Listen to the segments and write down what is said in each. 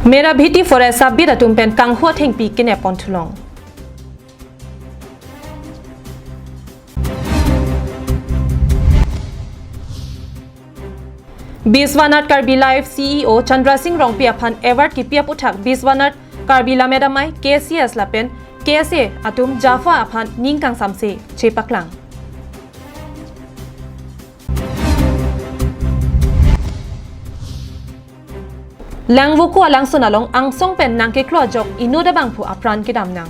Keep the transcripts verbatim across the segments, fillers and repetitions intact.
Merabheti Forest Sub Beat atum pen kanghu athengpi kenep pon thu long. Biswanath Karbi Live C E O Chandra Singh Rongpi aphan award kipi aputhak Biswanath Karbi Lammet Amei, K C S lapen K S A atum JAFA aphan ning kangsamse chepaklang. Langvoku alangsun along angsong pen nangkeklo ajok inut abangphu apran kedam nang.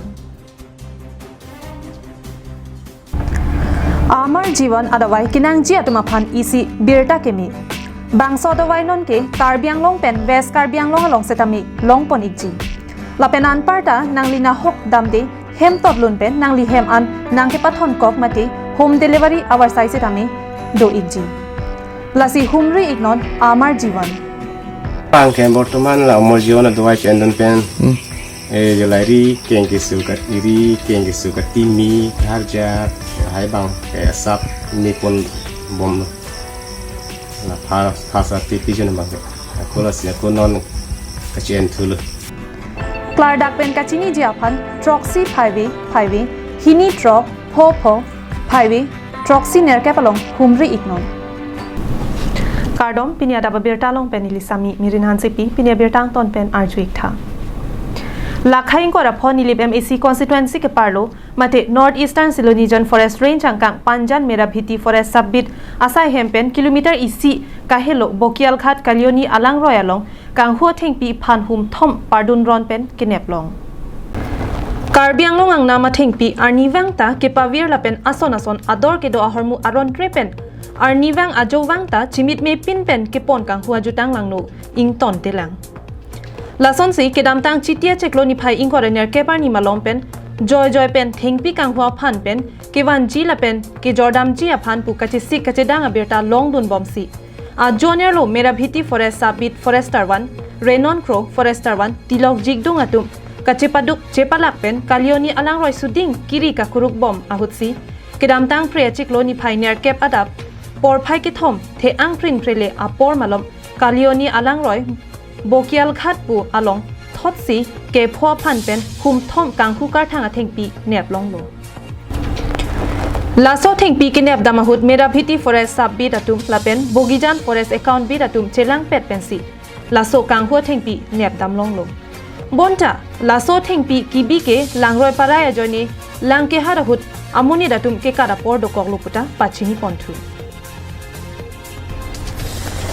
Amar Jivan adavai kenangji atum aphan isi birta keme. Bangso adavai nonke Karbi Anglong pen West Karbi Anglong along setame longpon ikji. Lapen anparta nangli nahok damde hem totlun pen nangli hem an nangkepathon kok mate home delivery avarsai setame do ikji. Lasi humri iknon Amar Jivan. Pangke bortoman la Amar Jivan adavai chendon pen. Hmm. Eh, jolai ri keng kesu kat iri, keng kesu kat timi, harja, hai bang, kayak sap, ni pon bom. La phar, phar sa ti pijon bang. Ako lasi, ako non kachen thulu. Klardak pen kachiniji aphan, throksi phaive, phaive, hini throk, pho pho, phaive, throksi nerkep along humri iknon. Kardom, pini adap abirta along pen neli Sami Mirin Hansepi, pini abirta angton pen arju iktha. Lakhai ingkoi ra pho Nilip M A C constituency keparlo, mate North Eastern Silonijan Forest Range angkang Panjan Merabheti Forest Sub Beat asai hem pen kilometer isi kahelo Bokialghat Kalioni alangroi along kanghu athengpi phan hum thom pardun ron pen kenep long. Karbi Anglong angnam athengpi arnivang ta kepavir lapen ason ason ador kedo ahormu aron kre pen arnivang ajo vang ta chimitme pin pen kepon kanghu ajutang langno ingtonte lang. Lasonsi kedamtang Chiti achiklo niphai ingkoi ra nerkep arni malom pen joi joi pen thengpi kanghu aphan pen kevanji lapen kejordamji aphan pu kachesik kachedang abirta longdun bomsi ajo anerlo Merabheti Forest Sub Beat Forester one, Renon Kro Forester one, Tilok Jikdung atum kachepaduk chepalak pen Kalioni alangroi suding kiri kakuruk bom ahutsi kedamtang Phre achiklo niphai nerkep adap porphai kethom the-ang prin prele apor malom Kalioni alangroi Bokialghat pu along thotsi kepho aphan pen hum thom kanghu karthang athengpi nep longlo. Laso thengpi kenep dam ahut Merabheti Forest Sub Beat atum lapen Bogijan Forest Account Beat atum chelangpet pensi laso kanghu athengpi nep dam longlo. Bonta laso thengpi kibi ke langroi parai ajoine lang kehat ahut amonit atum kekat apor dokoklo puta pachini ponthu.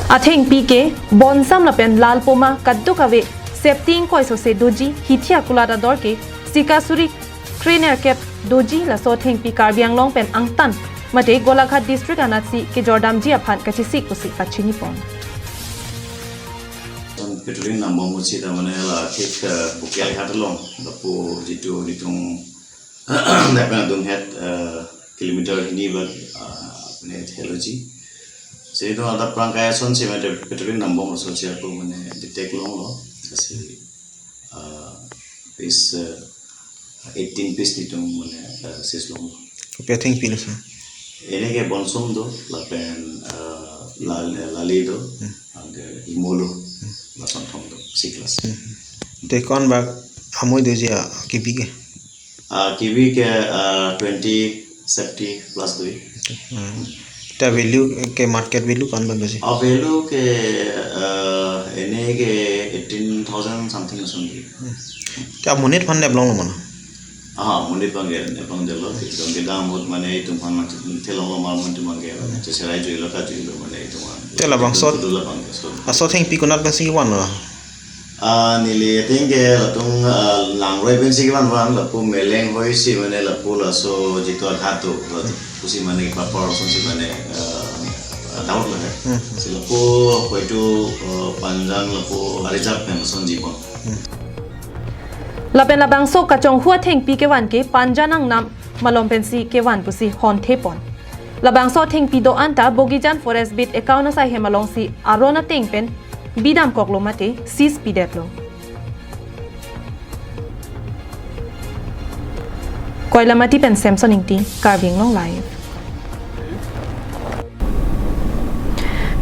Athengpi ke bonsam lapen lalpoma kadokave septing koi sose doji, hithi akulat ador ke sika suri kre nerkep doji. Laso thengpi Karbi Anglong pen angtan mate Golaghat district anatsi kejordamji aphan kachesik pusi pachini pon. Petroleum nambong uchi ta mane la thik, eh, Bokialghat along lapu jitu nitung lapen adung het, eh, kilometer hini bak, eh, mane theology. Jadi itu ada perangkai asonsi mane petroleum nambong asonsi ako mane detect longlo. Kasi, eh, piece, eh, eighteen piece nitung mane, eh, seize longlo. Kopi athengpi laso? Ini ke bonsam do, lapen, eh, lal-, lali do, Hmm. anke imolo, Hmm. lason thom do, C class. Hmm. Te ko-an bak amoi doji a kibi ke? Ah, kibi ke, ah, twenty, seventy plus doji. Hmm. Te value ke, market value ko-an bak doji? Ah, value ke, ah, ini ke eighteen thousand something lason doji. Hmm. Te amonit aphan nep longlo mane? Ah, amonit abang ke, nep longlo, kedam ahut mane itum aphan theklonglo ma amonit abang ke, mane cheserai juilo kajuilo mane itum aphan. Te labangso, Itu labangso. Laso thengpi konat pensi vanlo? Ah, neli, I think, eh, latum, ah, langroi pensi kevan van, lapu meleng hoisi mane lapu laso jitu aghat do, lapu si mane kepapor asonsi mane, ah, doubt lo he. Hmm. Si lapu hoitu, ah, Panjan lapu reserve pen asonji pon. Hmm. Lapen labangso kachonghu athengpi kevan ke Panjan angnam malom pensi kevan pusi honthe pon. Labangso athengpi do-an ta Bogijan Forest Beat account asai hem alongsi aron ateng pen bidam koklo mate seize pidetlo. Koilamati pen Samson Ingti, Karbi Anglong Live.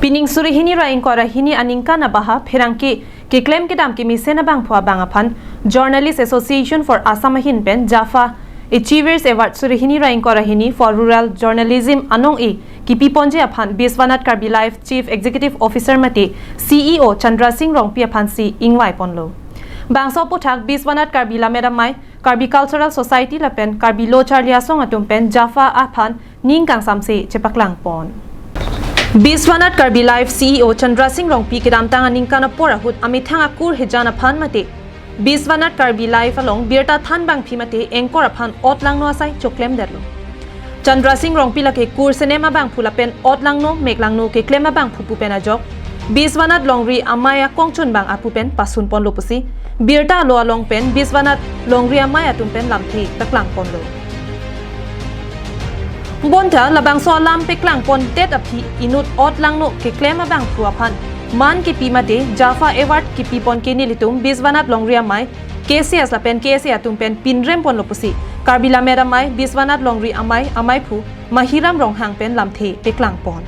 Pining suri hini ra ingkoi ra hini aningkan abaha pherangke keklem kedam kemesen abangphu abang aphan Journalist Association for Assam ahin pen JAFA Achievers Award suri hini ra ingkoi ra hini for Rural Journalism anong-e kipi ponji aphan Biswanath Karbi Live Chief Executive Officer mate C E O Chandra Singh Rongpi aphan si ingvai ponlo. Bangso aphuthak Biswanath Karbi Lammet Amei, Karbi Cultural Society lapen Karbi Lo Charli Asong atum pen JAFA aphan ning kangsamse chepaklang pon. Biswanath Karbi Live C E O Chandra Singh Rongpi kedamtang aningkan apor ahut amethang akur hejan aphan mate Biswanath Karbi Live along birta than bangphi mate anchor aphan ot langno asai choklem detlo. Chandra Singh Rongpi lake kur senem abangphu lapen ot langno mek langno keklem abangphu pu pen ajok Biswanath Longri Amei akongchunbang apu pen pasun ponlo pusi birta alo along pen Biswanath Longri Amei atum pen lamthe paklang ponlo. Bonta labangso alam paklang pondet aphi inut ot langno keklem abangphu aphan man kipi mate JAFA Award kipi pon ke nelitum Biswanath Longri Amei, K C S lapen K S A atum pen pinrem ponlo pusi Karbi Lammet Amei Biswanath Longri Amei ameiphu Mahiram Ronghang pen lamthe paklang pon.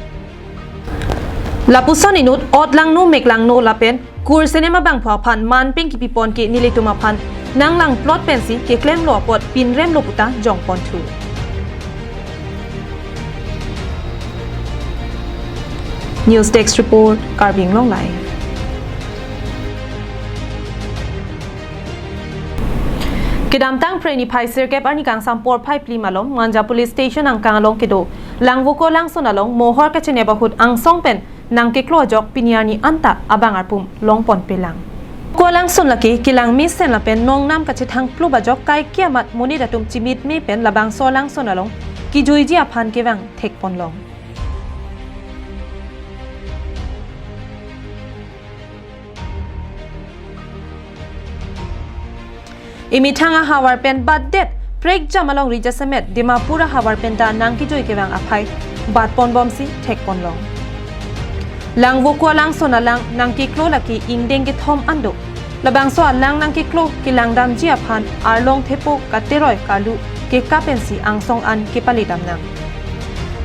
Lapuson inut ot langno mek langno lapen kur senem abangphu aphan man peng kipi pon ke nelitum aphan nanglang plot pensi keklemlo apot pinremlo puta jong ponthu. News Desk Report, Karbi Anglong Live. Kedamtang Phre niphai sirkep arni kangsam porphai phli malom Manja Police Station angkang along kedo Langvoko Langson along mohor kachinep ahut angsong pen nangkeklo ajok pini arni anta abang arpum long ponpelang. Ko Langson lake kelang mesen lapen nongnam kachethang plup ajok kaike amat monit atum chimit me pen labangso Langson along kijuiji aphan kevang thek ponlong. Emethang ahavar pen batdet prekjam alongri jasemet Dimapur ahavar pen ta nangkejui kevang aphai bat ponbomsi thek ponlong. Langvoko Langson alang nangkeklo lake ingdeng kethom an do. Labangso alang nangkeklo kelangdamji aphan arlong thepo kateroi kalu keka pensi angsong an kepali damnang.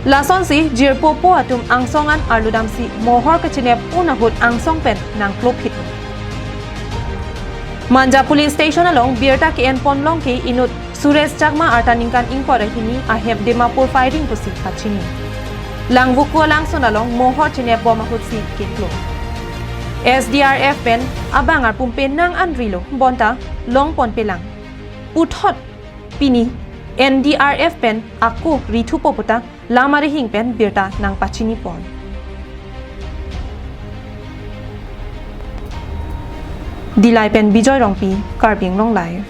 Lasonsi jirpo po atum angsong an arludamsi mohor kachinep un ahut angsong pen nangklo phit. Manja Police Station along birta ke-en ponlong ke inut Suresh Chakma arta ningkan ingkoi ra hini ahem Dimapur firing pusi pachini. Langvoko Langson along mohor chinep bom ahutsi keklo. S D R F pen abang arpum penang anrilo bonta long ponpelang. Puthot pini N D R F pen ako rithupo puta lam arihing pen birta nangpachini pon. Dillai pen Bijoy Rongpi, Karbi Anglong Live.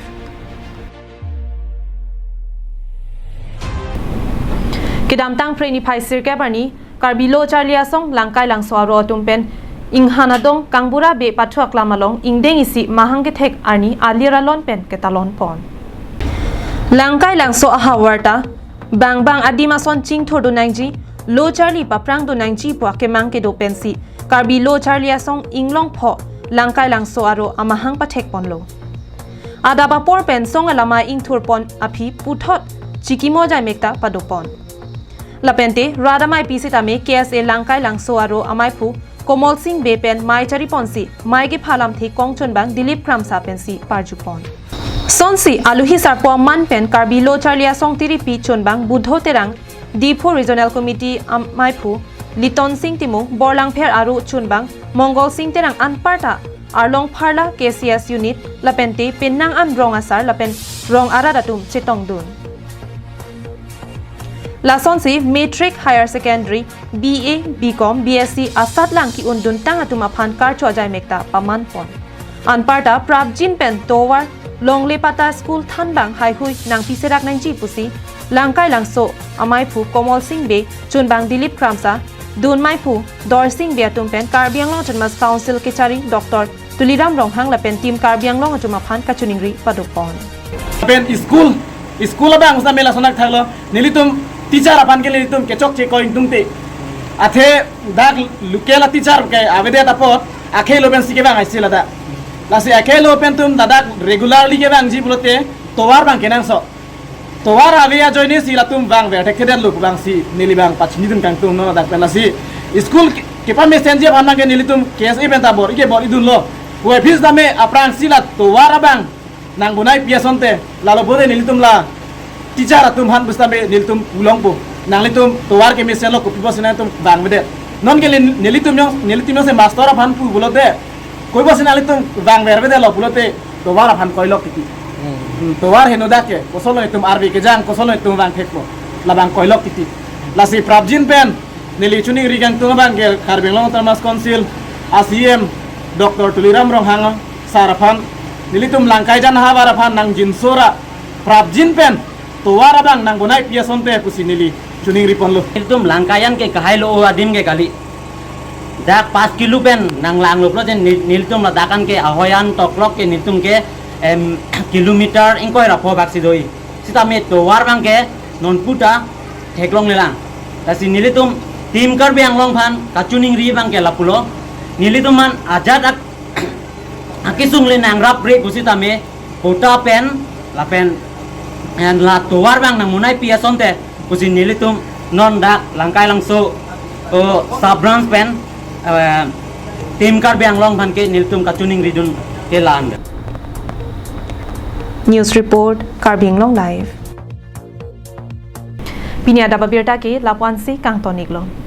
Kedamtang Phre niphai sirkep arni Karbi Lo Charli Asong Langkai Langso aro atum pen inghan adong Kangbura Bey pathu aklam along ingdeng isi mahang kethek arni alir alon pen ketalon pon. Langkai Langso ahavar ta bang bang adim ason chingthur dun nangji, lo charli paprang dun nangji pu akemang kedo pensi Karbi Lo Charli Asong inglong pho Langkai Langso aro amahang pathek ponlo. Adap apor pen song alama ingthur pon aphi puthot chikimo jaimek ta pado pon. Lapente rat amei pi sitame K S A Langkai Langso aro ameiphu Komol Singh Bey pen mei chari ponsi mei kepha lamthe kongchunbang Dilip Kramsa pensi parju pon. Sonsi aluhi sarpo aman pen Karbi Lo Charli Asong tiripi chunbang Budho Terang, Diphu Regional Committee ameiphu Liton Singh Timung, Borlangpher aro chunbang Mongol Singh Terang anparta arlong pharla K C S unit lapente penang an rong asar lapen rong arat atum chetongdun. Lasonsi matric, higher secondary, B A, B Com, B S C asat lang ki-unduntang atum aphan karcho ajaimek ta paman pon. Anparta prapjin pen tovar longle pata school thanbang haihui nangpiserak nangji pusi Langkai Langso ameiphu Komol Singh Bey, chunbang Dilip Kramsa, dun meiphu Dor Singh Bey atum pen Karbi Anglong Autonomous Council kechari Doctor Tuliram Ronghang lapen Team Karbi Anglong atum aphan kachiningri pado pon. Pen school, school abang sa mela sonak thaklo, nelitum teacher aphan ke nelitum kechokche ko ingtungte. Athe dak local teacher ke avedet apot akhei lo pensi kevang aisi ladak. Lasi akhei lo pen tum ladak regularly kevangji pulote tovar abang kenangso. Tovar ave ajoine si latum vangver thekthedet lo pu abangsi neli abang pachinidun kangtung non ladak pen. Lasi school ke, kepamesenji aphan abang ke nelitum K S A pen ta bor-i ke bor-idunlo. Puvoiphit tame aphrangsi la tovar abang nangbonai pi asonte, lalo pulote nelitum la teacher atum aphan pusitame nelitum pulongpo. Nanglitum tovar kemesen lo, kopi pusi nangtum vangvedet. Nonke neli-, nelitum jong, nelitum jongsi master aphan pu pulote, kopi pusi nanglitum vangvervedetlo pulote, tovar aphan koilok titi. Hmm, tovar henodak ke, kosonlo itum arve kejang, kosonlo itum vangthekpo. Labang koilok titi. Lasi prapjin pen neli choningri kangtung abang ke Karbi Anglong Autonomous Council a C E M Doctor Tuliram Ronghang sar aphan, nelitum Langkaijan ahavar aphan nangjinso ra prapjin pen tovar abang nangbonai pi asonte pusi neli choningri ponlo. Nelitum Langkaijan ke kahai lo adim ke kali. Dak pas kilo pen nanglanglo pulote nel-, nelitum ladak an ke ahoi an toklok ke nelitum ke, em, kilometer ingkoi ra pho bak si doi. Sitame tovar abang ke non puta theklonglelang. Lasi nelitum Team Karbi Anglong aphan kachoningri abang ke lapulo. Nelitum aphan ajat ak-, akesung le nangrapre pusitame patta pen lapen, eh, la tovar abang nangbonai pi asonte pusi nelitum non dak Langkailangso, oh, sub branch pen, eh, Team Karbi Anglong aphan ke nelitum kachoningridun ke la-an. News report, Karbi Anglong Live. Pini adap abirta ke lapu-ansi kangton-iklo.